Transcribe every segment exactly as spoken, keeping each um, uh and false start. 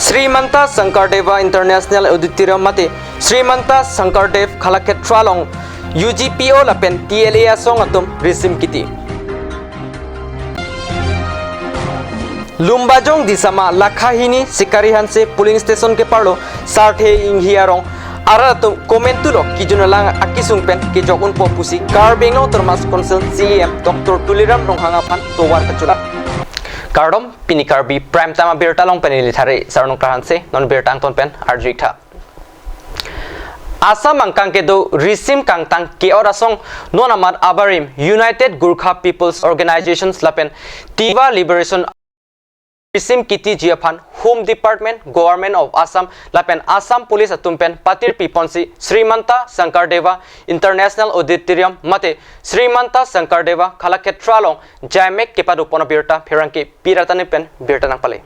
Srimanta Shankardeva International Auditorium mate Srimanta Shankardev Kalakshetra along U G P O lapen T L A asong atum risim kiti. Lumbajong Disama Lakhahini Sikarihanse polling station keparlo Sarthe Inghi arong arat atum komentu lo kejun alang akisung pen kejok unpo pusi Karbi Anglong Autonomous Council C E M Doctor Tuliram Ronghang aphan tovar kachelang. Kardom, pini Karbi Prime Time abirta along pen neli Thare Sarnung Karhanse, non birta angton pen arju-ik tha. Assam angkang kedo risim kangtang ke-ot asong non amat abarim United Gorkha People's Organizations lapen Tiwa Liberation risim kitiji aphan Home Department, Government of Assam lapen Assam Police atum pen patir piponsi Srimanta Shankardeva International Auditorium mate Srimanta Shankardeva Kalakshetra along jaimek kepadopon abirta pherangke Pirata ne pen birta nangpale.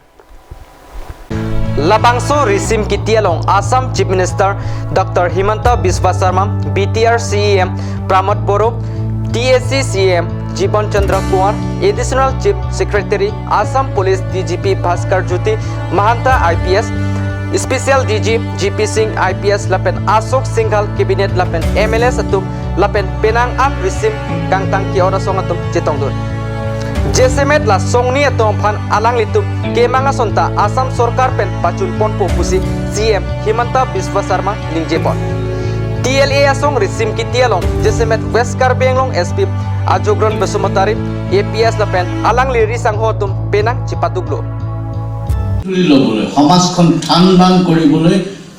Labangso risim kiti along Assam Chief Minister Doctor Himanta Biswa Sarma, B T R C E M Pramod Boro, T A C C E M Jiban Chandra Kumar, Additional Chief Secretary Assam Police D G P Bhaskar Jyoti Mahanta I P S, Special D G G P Singh I P S lapen Ashok Singhal Cabinet lapen M L As atum lapen penang an risim kangtang ke-ot asong atum chetongdun. Jasemet la songni atum aphan alanglitum kemang asonta Assam Sorkar pen pachunponpo pusi C E M Himanta Biswa Sarma ningjepon. T L A asong risim kiti along jasemet West Karbi Anglong S P Ajogron Basumatary, A P S lapen alangli ri sangho atum penang chepaduklo. তুলি ল'বলৈ, সমাজখন ঠান দান কৰিবলৈ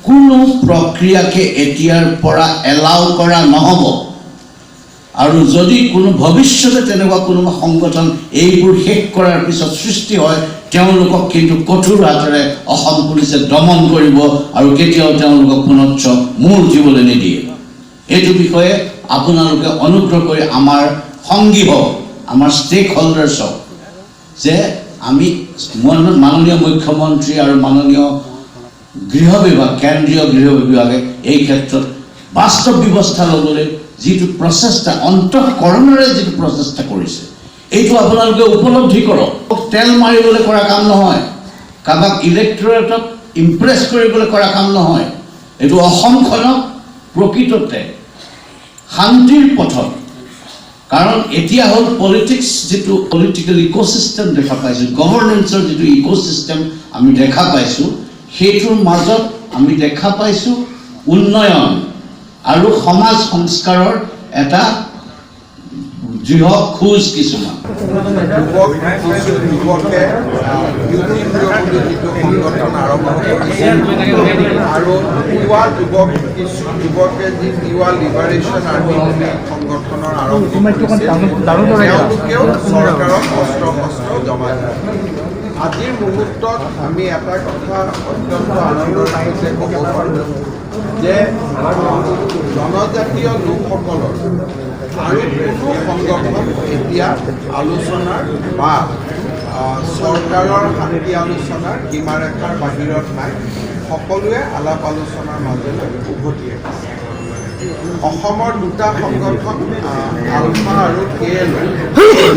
কোনো প্ৰক্ৰিয়াকে এতিয়াৰ পৰা এলাউ কৰা নহ'ব। আৰু যদি কোনো ভৱিষ্যতে তেনেকুৱা কোনোবা সংগঠন এইবোৰ শেষ কৰাৰ পিছত সৃষ্টি হয়, তেওঁলোকক কিন্তু কঠোৰ হাতেৰে অসম পুলিচে দমন কৰিব আৰু কেতিয়াও তেওঁলোকক পুনশ্চ মূৰ উঠিবলৈ নিদিয়ে। এইটো বিষয়ে আপোনালোকে অনুগ্ৰহ কৰি আমাৰ সংগী হওক, আমাৰ ষ্টেক হোল্ডাৰ্ছ হওক, যে আমি মন- মাননীয় মুখ্যমন্ত্ৰী আৰু মাননীয় গৃহ বিভাগ, কেন্দ্ৰীয় গৃহ বিভাগে এই ক্ষেত্ৰত বাস্তৱ ব্যৱস্থা ল'বলৈ যিটো প্ৰচেষ্টা, অন্তঃকৰণেৰে যিটো প্ৰচেষ্টা কৰিছে, এইটো আপোনালোকে উপলব্ধি কৰক। তেল মাৰিবলৈ কৰা কাম নহয়, কাৰোবাক ইলেক্টৰেটক ইমপ্ৰেছ কৰিবলৈ কৰা কাম নহয়। এইটো অসমখনক প্ৰকৃততে শান্তিৰ পথত, কাৰণ এতিয়া হ'ল পলিটিক্স, যিটো পলিটিকেল ইক'চিষ্টেম দেখা পাইছোঁ, গভৰ্ণেন্সৰ যিটো ইক'চিষ্টেম আমি দেখা পাইছোঁ, সেইটোৰ মাজত আমি দেখা পাইছোঁ উন্নয়ন আৰু সমাজ সংস্কাৰৰ এটা দৃঢ় খোজ কিছুমান। যুৱক কিছু যুৱকে ইউথ ইণ্ডিয়া বুলি যিটো সংগঠন আৰম্ভ কৰিছিল আৰু তিৱা যুৱক কিছু যুৱকে যি তিৱা লিবাৰেশ্যন আৰ্মি বুলি সংগঠনৰ আৰম্ভ কৰিছিল, তেওঁলোকেও চৰকাৰক অস্ত্ৰ শস্ত্ৰ জমা দিয়ে। আজিৰ মুহূৰ্তত আমি এটা কথা অত্যন্ত আনন্দৰ সৈতে ক'ব পাৰোঁ যে জনজাতীয় লোকসকলৰ আৰু কোনো সংগঠন এতিয়া আলোচনাৰ বা আহ, চৰকাৰৰ শান্তি আলোচনাৰ সীমাৰেখাৰ বাহিৰত নাই। সকলোৱে আলাপ আলোচনাৰ মাজলৈ উভতি আহিছে। অসমৰ দুটা সংগঠন, আহ, আলফা আৰু কে এল,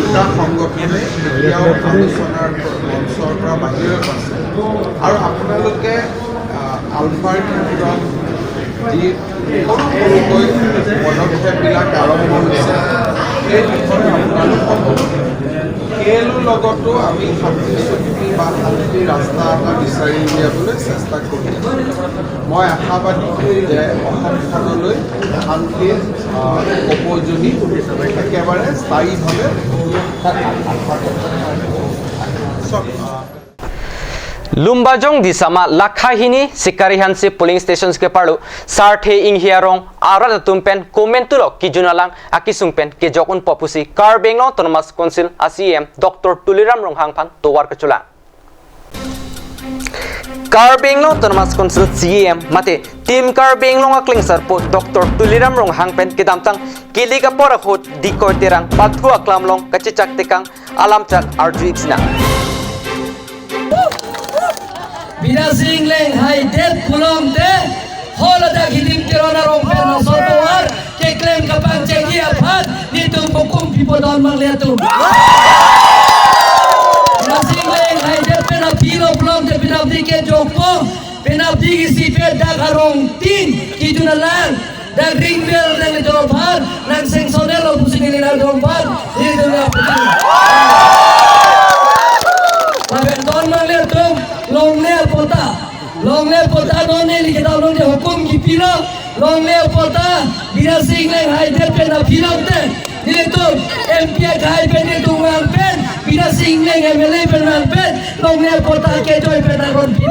দুটা সংগঠনে এতিয়াও আলোচনাৰ মঞ্চৰ পৰা বাহিৰত আছে। আৰু আপোনালোকে আহ, আলফাৰ ক্ষেত্ৰত যি সৰু সৰুকৈ পদক্ষেপবিলাক আৰম্ভ হৈছে, সেই বিষয়ে আপোনালোকক কে এলৰ লগতো আমি শান্তি চুক্তি বা শান্তি ৰাস্তা এটা বিচাৰি উলিয়াবলৈ চেষ্টা কৰিম। মই আশাবাদী যে অসমখনলৈ শান্তিৰ, আহ, উপযোগী একেবাৰে স্থায়ীভাৱে চাওক, আহ, Lumbajong Disama Lakhahini Sikarihanse polling stations keparlo Sarthe Inghi arong arat atum pen komentu lo kejun alang akisung pen kejok unpo pusi Karbi Anglong Autonomous Council a C E M Doctor Tuliram Ronghang aphan tovar kachelang. Karbi Anglong Autonomous Council C E M mate Team Karbi Anglong akleng sarpo Doctor Tuliram Ronghang pen kedamtang kilik apor ahut Dikoi Terang pathu aklam along kachechak tekang alamchak arju-ik sinang. Bidasing leng haidet pulote holadak Hidim Teron arong pen asor tovar keklem kapangchengji aphan netum pokum pipo don mang le atum. Bidasing leng haidet pen apilo pulote bidam dike jokpo Penap digi si pe dak arong tin kijun alang, dak ring bell nang le dorong aphan nang seng sonel lo pusi neli nang dorong aphan neli dorong aphan. Pabenton nang le tum longle patta, longle patta non neli kedam longle hukum kipilo, longle patta Bidya Sing Engleng hai det pen apilok te. Nelitum M P akhai pen nelitum vang pen, Bidya Sing Engleng M L A pen vang pen, longle patta kejoi pen aron pin.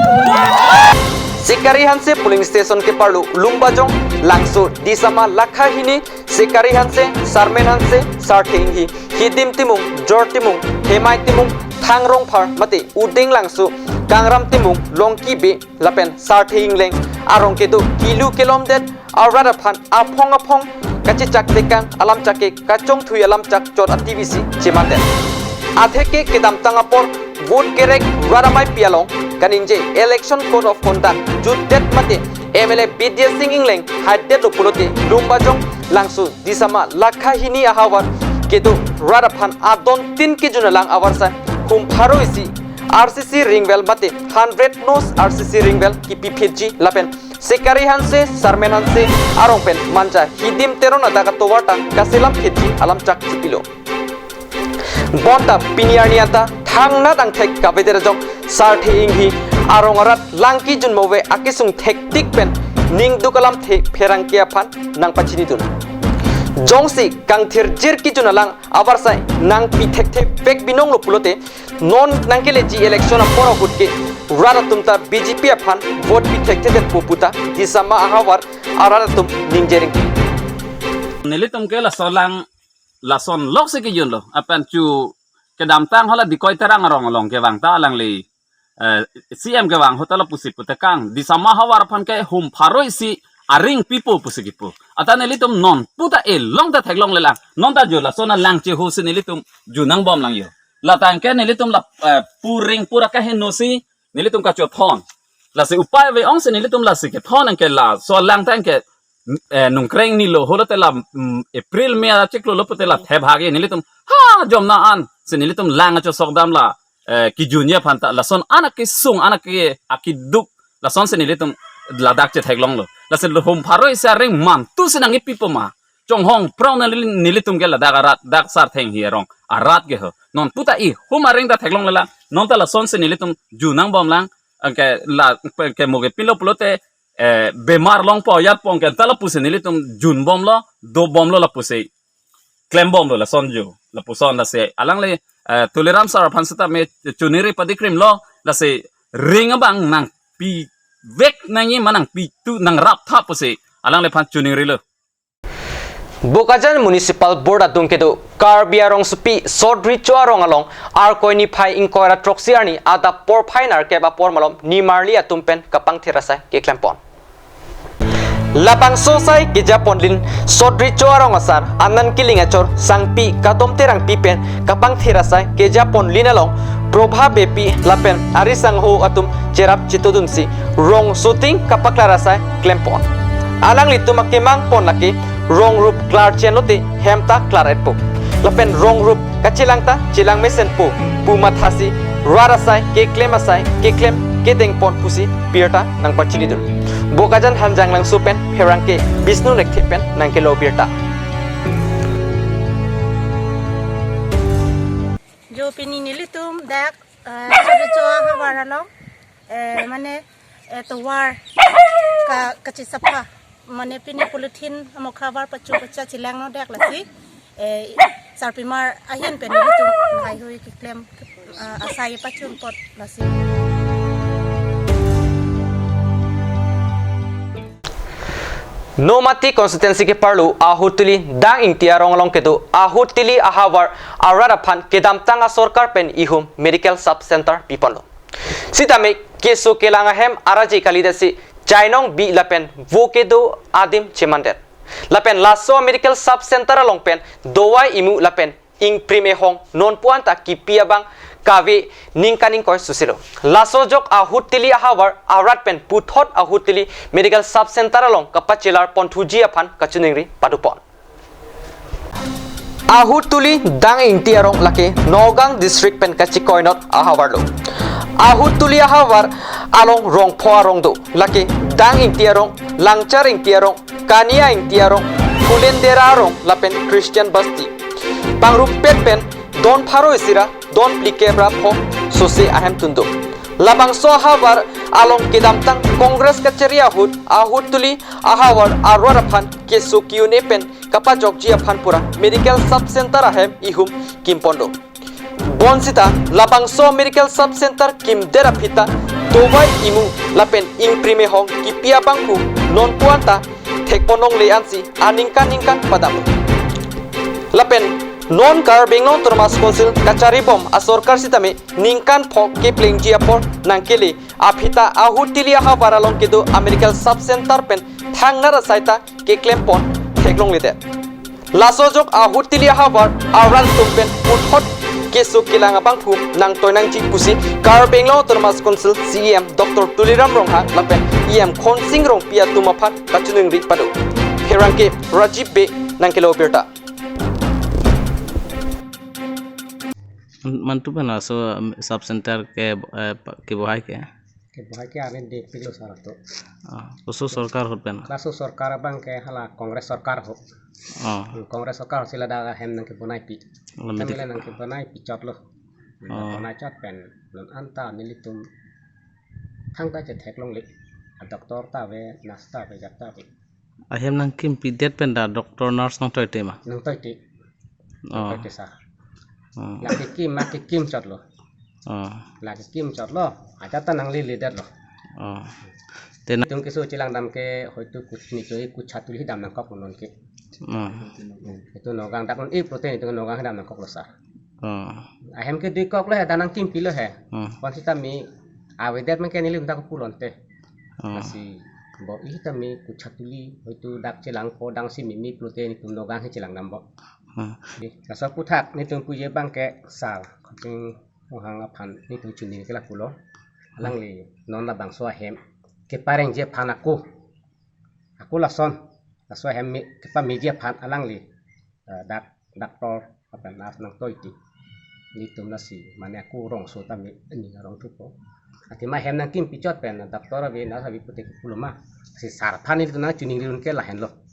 Sikari Hanse polling station keparlo Lumbajong, Langso, Disama, Lakhahini, Sikari Hanse, Sarmen Hanse, Sarthe Enghi, Hidim Timung, Jor Timung, Hemai Timung, Thang Rongphar mate Uding Langso, Kangram Timung, Longki Bey lapen Sarthe Engleng arong kedo kilu kelomdet arat aphan aphong aphong kachechak tekang alamchak ke kachongthui alamchak chot ati bisi chemandet. Atheke kedamtang apor vote kerek rat ameipi along kaningje Election Code of Conduct jutdet mate M L A Bidya Sing Engleng haidet lo pulote Lumbajong, Langso, Disama, Lakhahini ahavar kedo rat aphan adon tin kijun alang avarsai hum pharo isi R C C ring well mate hundred nose R C C ring well kipi phitji lapen Sikari Hanse, Sarmen Hanse arong pen Manja Hidim Teron adak atovar ta kaselam phitji alamchak chipilo. Bonta pini arni anta thangnat angthek kavedet ajok Sarthe Enghi arong arat lang kijun move akesung thektik pen ningduk alamthe pherangke aphan nangpachinidun. Jongsi kangthirjir kijun alang avarsai nangpi thekthe vek binong lo pulote non nangkeleji election apor ahut ke rat atum ta B J P aphan vote pi thekthe detpo puta Disama ahavar arat atum ningje ringke. Nelitum ke laso lang lason lok si kijun lo. Apan chu kedamtang hala Dikoi Terang arong along kevang ta alangli, eh, C M kevang ahut ta lapusi putekang. Disama ahavar aphan ke hum pharo isi aring pipo pusi kipu. Ata nelitum non puta elong ta theklongle lang. Non ta jo lason alang cheho si nelitum ju nangbom lang jo. Latang ke nelitum la, eh, puring pura kaheno si nelitum kachethon. Lasi upai ave ong si nelitum lasi kethon anke laso alang tang ke, eh, nungkreng ni lo holo te la, mm, April May achiklo lo pute la thebhagi nelitum ha jom na an si nelitum lang achosok dam la, eh, kijunji aphan ta lason anak kesung anak ke akiduk lason si nelitum ladak chetheklong lo. Lasi hum pharo isi aring mantu si nangkipipo ma. Chonghong prong na neli-, nelitum ke ladak arat, dak Sarthe Enghi arong arat ke ho. Non puta ihum aring ta theklongle lang. Non ta lason si nelitum ju nangbom lang. Anke la, ke moge pilo pulote, eh, bemar longpo, yat pong ke ta lapusi nelitum junbomlo, dobomlo lapusi klembomlo lason ju. Lapuson lasi alangli, eh, Tuliram sir aphan seta me chuniri padikrimlo lasi ring abang nangpi vek nangji ma nangpi tu nangrap tha pusi alangliphan chunirilo. Bokajan Municipal Board adung kedo Karbi arongsopi Sot Recho arong along Arkoi niphai ingkoi ra throksi arni adap porphai nerkep apor malom nimarli atum pen kapangthir asai keklempon. Labangso asai kejaponlin Sot Recho arong asar Anand Killing achor Sangpi Kadom Terangpi pen kapangthir asai kejaponlin along Prabha Beypi lapen ari sangho atum cherap chetodunsi rong soting kapaklar asai klempon. Alanglitum akemangpon lake rong rup klarchen lote hem ta klar-etpo. Lapen rong rup kachelang ta chelang mesenpo pu mathasi rat asai keklem asai keklem kedengpon pusi birta nangpachinidun. Bokajan Hanjanglangso pen pherangke Bishnu Lekthe pen nangkelo birta. Jo pini nelitum dak, eh, Sot Recho ahavar along, eh, mane, eh, tovar ka, kachesapha, mane pini polythene amokha var pachu pacha chelangno dak lasi, eh, sarpimar ahin pen nelitum lahai hui keklem, eh, asai pachun apot lasi. Nomati constituency keparlo Ahutili Dang Ingti arong along kedo Ahutili ahavar arat aphan kedamtang asorkar pen ihum medical sub center piponlo. Sitame keso kelang ahem araje kalidetsi chainong bi lapen vo kedo adim chemandet. Lapen laso medical sub center along pen dowai imu lapen ingprim ehong nonpu anta kipi abang kave ningkan ingkoi susilo. Laso ajok Ahutili ahavar arat pen puthot Ahutili Medical Sub Center along kapachelar ponthuji aphan kachiningri padopon. Ahutili Dang Ingti arong lake Nagaon district pen kachikoinot ahavarlo. Ahutuli ahavar along rong pho arong do, lake Dang Ingti arong, Langchar Ingti arong, Kania Ingti arong, Phulen Dera arong lapen Christian Basti. Pangrumpet pen don pharo isi ra don phlikep ra pho sose ahemtun do. Labangso ahavar along kedamtang Congress kachari ahut Ahutuli ahavar arat aphan keso ke-un-e pen kapajokji aphan pura medical sub center ahem ihum kimpon do. Bonsita labangso medical sub center kimdet aphi ta dovai imu lapen ingpri mehong kipi abangphu nonpu anta thekpon longle ansi aningkan ningkan padam. Lapen non Karbi Anglong Autonomous Council kacharibom asorkar sitame ningkan pho keplengji apor nangkele aphi ta Ahutuli ahavar along kedo a medical sub center pen thangnat asai ta keklempon theklongledet. Laso ajok Ahutuli ahavar arat atum pen puthot keso kelang abangphu nangtoi nangji pusi Karbi Anglong Autonomous Council C E M Doctor Tuliram Ronghang lapen E M Khonsing Rongpi atum aphan kachiningri pado. Pherangke Rajiv Bey nangkelo birta. Mantu pen laso, um, sub center ke, eh, pa-, kebohai ke? Kebohai ke arni depiklo sar ato. Ah, koso sorkar ahut pen? Laso sorkar abang ke hala Congress sorkar ahut. Ah. Hmm, Congress sorkar ahut si ladak ahem nangkebonaipi. Lamit. Kami la nangkebonaipi chotlo. Ah. Bonai chot pen non anta nelitum thangta chetheklongle. A doctor ta ave, nurse ta ave, jak ta ave. Ahem nangkimpidet pen ta doctor nurse nangtoite ma? Nangtoite. Oh. Nangtoite sar. Oh. Lake kim, lake kim chotlo. Oh. Lake kim chotlo. Ajat ta nangleledet lo. Oh. Te na- Itum keso chelangdam ke hoitu kuch nicho hi kuch hatuli dam nangkok non ke. Oh. Itum Nagaon dak non-e pulote itum Nagaon dam nangkoklo sar. Oh. Ahem ke doikoklo he, dak nangkimpilo he. Hmm. Bonsita mi avedet man ke nelitum ta kopulonte. Hmm. Lasi bo ih ta mi kuch hatuli hoitu dak chelangpo, dang si mimi pulote nelitum Nagaon hi chelangdampo. Hmm. Di, laso aphuthak nelitum puji abang ke sar, Khonsing Ronghang aphan nelitum choningri ke lapulo. Alangli non labangso ahem keparengji aphan ako. Ako lason, laso ahem me, kepameji aphan alangli, eh, dak, doctor, apa, nurse nangtoiti. Nelitum lasi, mane ako rongso tame, aning arong thupo. Athema ahem nangkimpi chot pen, doctor ave, nurse ave pute kepulo ma. Si sar aphan nelitum nangchiningri un ke lahenlo.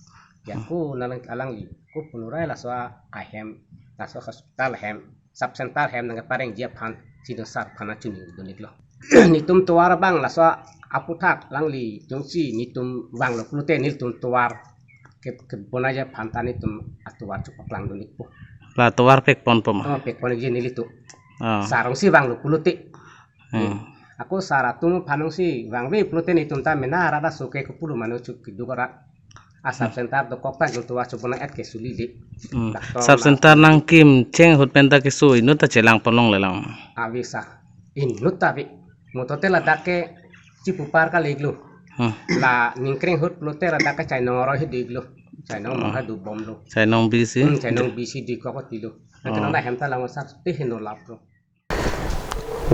Ya, ako nalang, alangli, ako punurai laso ahem, laso hospital ahem, sub center ahem nangkeparengji aphan, si do sar aphan nangchiningri dun-iklo. Nelitum tovar abang laso aphuthak alangli jongsi nelitum vanglo pulote nelitum tovar ke, kebonai aphan ta nelitum atovar chepaklang dun-ikpo. La tovar pekponpo ma? Oh, pekpon-ikji nelitum. Oh. Sar jongsi vanglo pulote. Hmm. Ako sar atum aphan jongsi vangve pulote nelitum ta mena arat aso ke kepulo mane chuk keduk arat. A sub center dokok ta jung tovar chobonai-et ke suli le. Hmm. Doctor sub ma- center nangkimcheng ahut pen ta keso inut ta chelangpon longle lang? Ave sar. Inut ta ave. Motote ladak ke chipupar kali-iklo. Hmm. La ningkreng ahut pulote ladak ke chainong aroi hi do-iklo. Chainong mong ha dobomlo. Chainong bisi? Hmm, chainong bisi doikok atilo. Nang kenang ahem ta lang sar te heno laplo.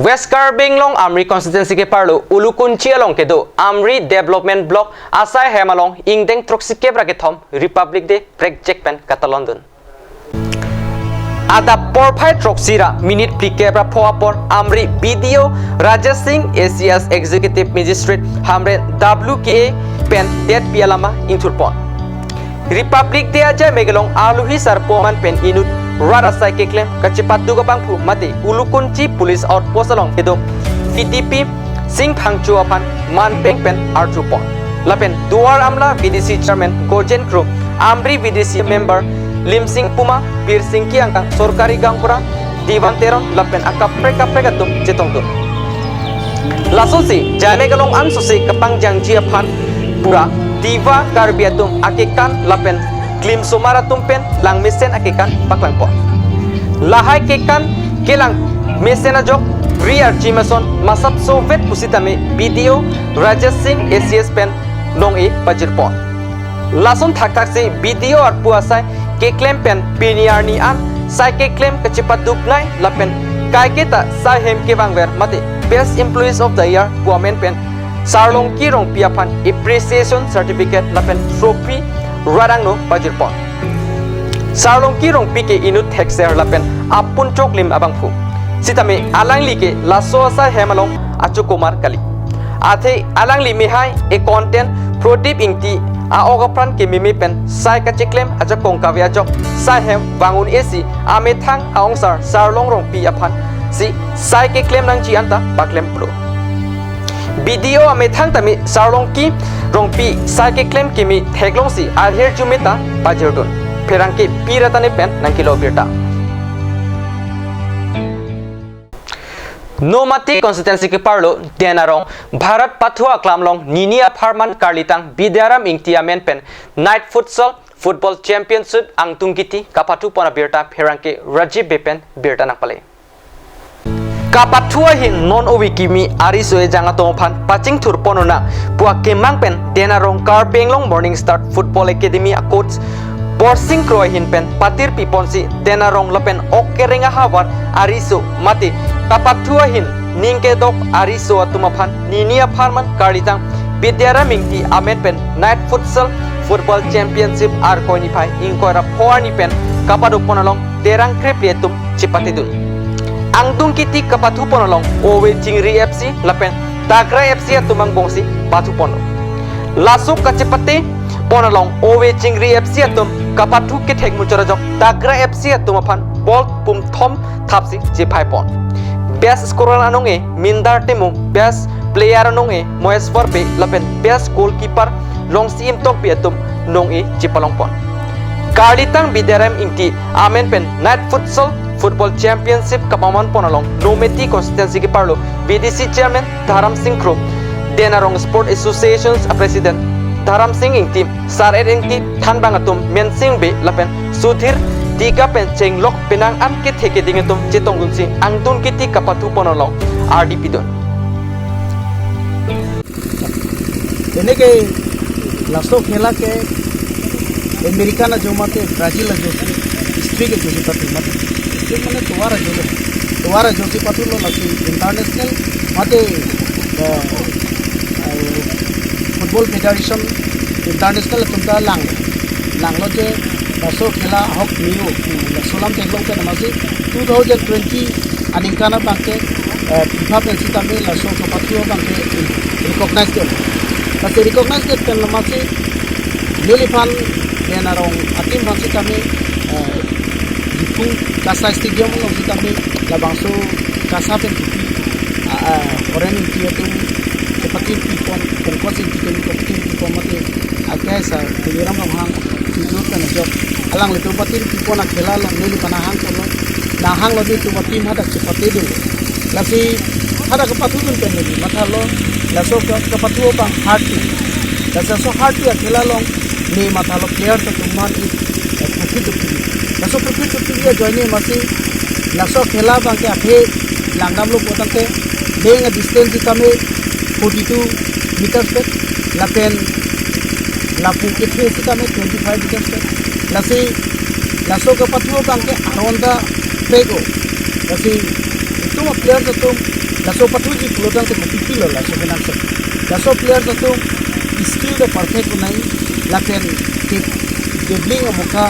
West Karbi Anglong Amri constituency keparlo Ulukunchi along kedo Amri Development Block asai hem along ingdeng throksi kep ra kethom Republic Day prekjek pen katalon dun. Adap porphai throksi ra minute phlikep ra pho apor Amri B D O Rajesh Singh, A C S Executive Magistrate Hamren W K A pen detpi alama ingthurpon. Republic Day ajai megelong alohi sarpo aman pen inut rat asai keklem kachepaduk abangphu mate Ulukunchi Police Outpost along kedo V D P Singh Phangcho aphan manpeng pen arjupon. Lapen Duar Amla V D C Chairman Gojen Kro, Amri V D C Member Limsing Puma, Pirsingki angkang sorkari gaonbura, Divan Teron lapen akaprek kaprek atum chetongdun. Lasonsi, jai megelong ansose kapangjangji aphan pura Diva Karbi atum akekan lapen klimsomar atum pen langmesen akekan paklangpon. Lahai kekan kelang mesen ajok ri archi mason masap sovet pusitame B D O Rajesh Singh A C S pen nong-e pajirpon. Lason thakthak si B D O arpu asai keklem pen pini arni an sai keklem kachepaduknei lapen kaiketa sai hem kevangver mate Best Employees of the Year pu amen pen Sarlongki Rongpi aphan appreciation certificate lapen trophy rat angno pajirpon. Sarlongki Rongpi ke inut thekser lapen apun choklim abangphu. Sitame alangli ke laso asai hem along achokomar kali. Athe alangli mehai a content Prodip Ingti a-ok apran kememe pen sai kacheklem ajakong kave ajok sai hem vang un-e si amethang a-ongsar Sarlong Rongpi aphan si sai keklem nangji anta paklem pulo. B D O amethang tame Sarlongki Rongpi sai keklem keme theklong si ahirjume ta pajirdun. Pherangke Pi Ratani pen nangkelo birta. Nomati constituency keparlo Den Arong Bharat Pathu aklam along nini apharman karlitang Bidyaram Ingti amen pen Night Futsal Football Championship angtung kiti kapathu pon abirta pherangke Rajiv Bey pen birta nangpale. Kapathu ahin non ove kimi ariso ejang atum aphan pachingthur pon un-e pu akemang pen Den Arong Karbi Anglong Morning Star Football Academy a coach Borsing Kro ahin pen patirpi ponsi Den Arong lapen ok kereng ahavar ariso mate kapathu ahin ning kedok ariso atum aphan nini apharman karlitang Bidyaram Ingti amen pen Night Futsal Football Championship Arkoi niphai ingkoi ra pho arni pen kapado pon along derang krepli atum chepatedun. Angtung kiti kapathu pon along Ove Chingri F C lapen Tagra F C atum angbongsi pathu ponlo. Laso kachepate pon along Ove Chingri F C atum kapathu kethek muchot ajok Tagra F C atum aphan ball pum thom thapsi chephai pon. Best scorer anong-e Mindar Timung, best player anong-e Moheswar Bey lapen best goalkeeper Longsi Imtokbi atum nong-e chepalong pon. Karlitang Bidyaram Ingti amen pen Night Futsal Football Championship kapaman pon along Nomati constituency keparlo B D C chairman Dharam Sing Kro, Den Arong Sport Association a president Dharam Sing Ingti, Sar Ed Ingti, thanbang atum Mensing Bey lapen Sudhir Tika pen chenglok penang an kethe keding atum chetongdunsi angtung kiti kapathu pon along ardi pidun. Teneke laso khela ke American ajo mate Brazil ajo si, history ke ajo si pathu mate. History mane tovar ajo lo. Tovar ajo si pathulo, lasi international mate, eh, eh, Football Federation International atum ta lang. Langlo je laso khela ahok niu. Laso lam theklong pen amatsi two thousand twenty aningkan abangke, eh, FIFA pen sitame laso kapathu abangke recognize det. Lasi recognize det pen amatsi neliphan Den Arong a-team aphan sitame, eh, Diphu KASA Stadium along sitame labangso KASA pen kipi, ah, ah, Oren Ingti atum chepatiri pon, Pankaj Ingti atum chepatiri pon mate, akai sa Tuliram Ronghang, Tujur pen ajok alanglitum patiri pon akhela along neliphan nahang ponlo. Nahanglo, nelitum a-team hadak chepatedunlo. Lasi hadak kepathudun pen neli mathalo, laso ke-, kepathu abang hard team. Laso hard team akhela along ne mathalo players atum aphan i, eh, profit dopili. Laso profit dopili ajoine amatsi laso khela abangke athe langdamlo potangte, leng a-distance sitame forty-two meters pen, lapen lapu kethe sitame twenty-five meters pen. Lasi laso kepathu abangke aron ta pego. Lasi itum a-players atum laso pathuji pulotangte kopipilo laso kenangsot. Laso players atum skill ta perfect un-e, lapen ke dribbling amokha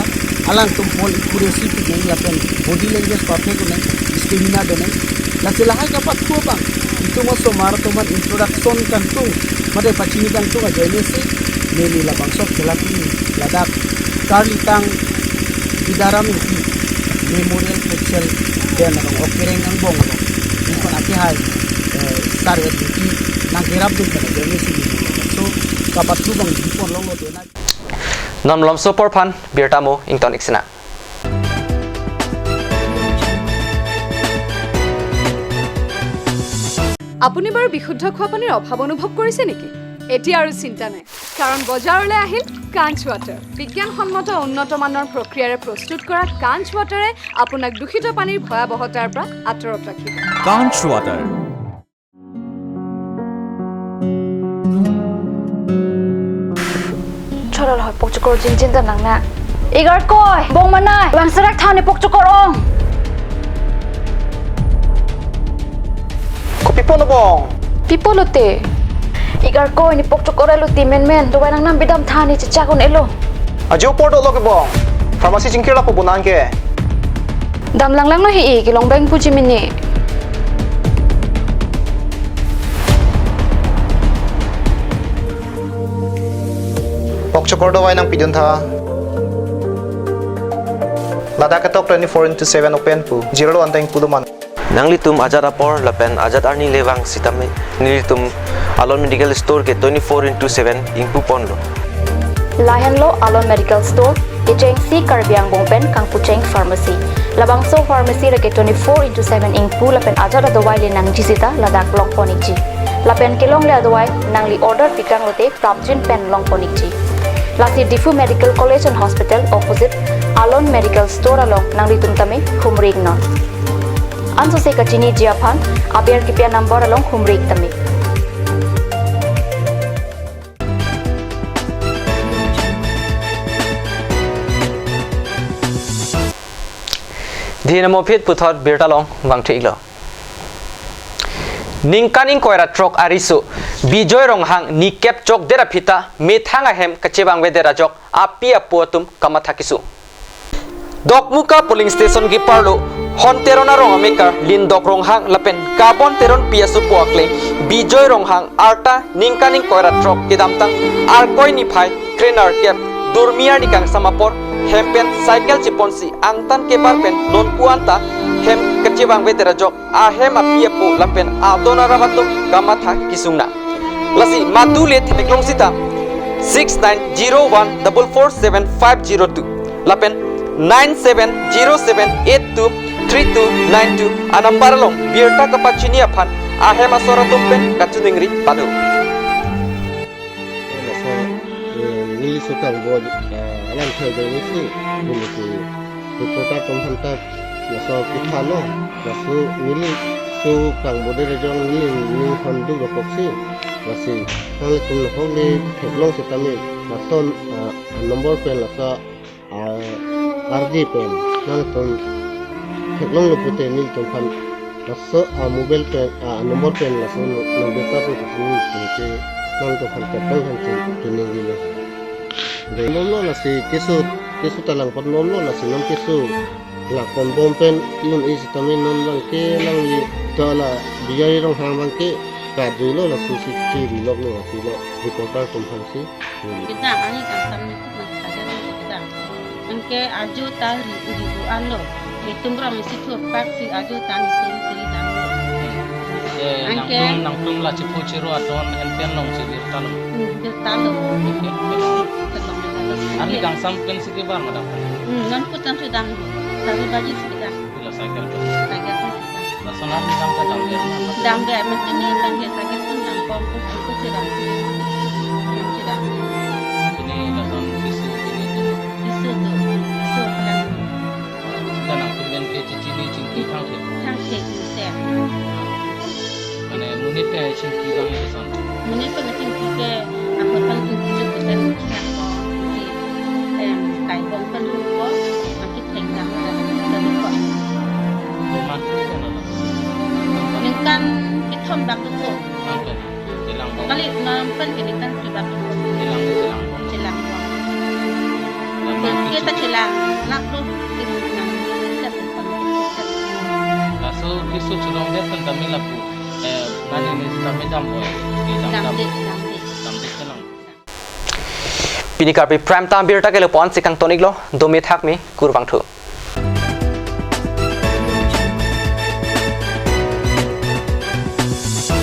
alangtum ball accuracy pi un-e lapen body language perfect un-e, stamina do un-e. Lasi lahai kepathu abang itum osomar atum aphan introduction kangtung mate pachini kangtung ajoine si neli labangso khela pen ladak karlitang Bidyaram Ingti Memorial Futsal Den Arong ok kereng angbong along ipan ake hai, eh, Sar Ed Ingti nangkerapdun pen ajoine si neli labangso kepathu abang di pon longlo dena. Non malomso apor aphan birta mo ington ik sina. আপুনি বাৰু বিশুদ্ধ খোৱা পানীৰ অভাৱ অনুভৱ কৰিছে নেকি? এতিয়া আৰু চিন্তা নাই, কাৰণ বজাৰলৈ আহিল কাঞ্চ ৱাটাৰ। বিজ্ঞানসন্মত উন্নত মানৰ প্ৰক্ৰিয়াৰে প্ৰস্তুত কৰা কাঞ্চ ৱাটাৰে আপোনাক দূষিত পানীৰ ভয়াৱহতাৰ পৰা আঁতৰত ৰাখিব। Kanch Water. Chorol hoi pokchokor jinjin ta nang na. Igar koi, bong manai, bang serak thani pokchokor ong. Kopi pon bong? Pi pon lote. Igar koi ni pokchokor elo ti menmen, dubai nang nam bidam thani chechak un-elo. Ajo por dolo ke bong. Pharmacy chingkir lapu bonang ke. Dam langlang lo hi i, kelong bang puji mini. Chokor dawai nangpidun tha. Ladak ketok twenty-four into seven open pu. Zero one tang pulo man. Nanglitum ajat apor lapen ajat arni levang sitame nelitum Alon Medical Store ke twenty-four into seven ingpu ponlo. Lahenlo Alon Medical Store, kechengsi Karbi angbong pen kangpucheng pharmacy. Labangso pharmacy lake twenty-four into seven ingpu lapen ajat adawai le nangji sita ladak longpon ikji. Lapen kelongle adawai nangli order pikang lote prapjin pen longpon ikji. Lasi Diphu Medical College and Hospital opposite Alon Medical Store along nanglitum tame humri iknon. Ansose kachiniji aphan aber kipi a-number along humri ik tame. Dhin amo phit puthot birta along vangthu iklo. Ningkan ingkoi ra throk ariso Bijoy Ronghang nikep chokdet aphi ta methang ahem kachevangvedet ajok api apo atum kamatha kesung. Dokmoka polling station keparlo Hon Teron arong amekar Lindok Ronghang lapen Kabon Teronpi asopo akleng Bijoy Ronghang arta ningkan ingkoi ra throk kedamtang Arkoi niphai kre-nerkep durmi arni kangsam apor hem pen cycle cheponsi angtan kebar pen nonpu anta hem kachevangvedet ajok ahem api apo lapen adon aram atum kamatha kesung nang. Lasi madu le theklong sita six nine zero one double four seven five zero two lapen nine seven zero seven eight two three two nine two a-number along birta kapachini aphan ahem asor atum pen kachiningri pado. Laso, eh, neli so kangbo, eh, alam thai dei si, neli si reporter atum aphan ta laso kethalo, laso neli so kangbodet ajok neli ning honduk dokok si, lasi nanglitum nahok le theklong sitame, lason, ah, number pen laka, ah, ardi pen, nangtum theklonglo pute nelitum aphan laso a-mobile pen, a-number pen laso nang birta pen kasi nelitum ke nangtum aphan kepang aphan ke chiningri lo. Dei nomlo lasi keso, keso ta langpon nomlo lasi non keso langpon bom pen un-e sitame non abangke nangli ta la Bijoy Ronghang abangke kajulo laso si chiri loklo lasi lo reporter atum aphan si. Kedam arni kangsam ni tuk nang saja kedam. Anke ajo ta ri ri bu anlo. Itum rong isi thurpak si ajo ta ni suri suri dam. Eh, anke nangtum, nangtum la chepu chero adon enten long si birta lo. Hmm, birta lo. Oke, oke. Arni kangsam pen si kebar madam. Hmm, non putan sudah. Tari baji si kedam. Ila cycle tu. Cycle tu. Lason arni dam ta damver ma? Damver, mati ni kan dia cycle pun dam pom pun pun si dam. Yang si dam. Ini lason isu ini tu. Isu tu, isu kalang. Sita nangtum pen ke chechini chingki thangthe. Thangthe, isu. Mane monit pen chingki bang isu san. Monit pen chingki ke, ako thang chingki tu kita ni chinako, si, em, kai bong pen ko, maki theng dam na, dam ko. Doman tu kan ada. Ningkan kethom bak tu. Ningkan. Chelang bong. Kali nam pen ke ningkan kibak. Chelang, chelang bong. Chelang bong. Laman kita chelang, nak tu, kita chelang. Laso keso chelongdet pen tame lapu, eh, nani ni tame dam boy, di dam dam. Damde, damde. Damde chelang. Pini Karbi Prime Time birta ke lapu-an si kangton iklo, dome thakme, kurvangthu.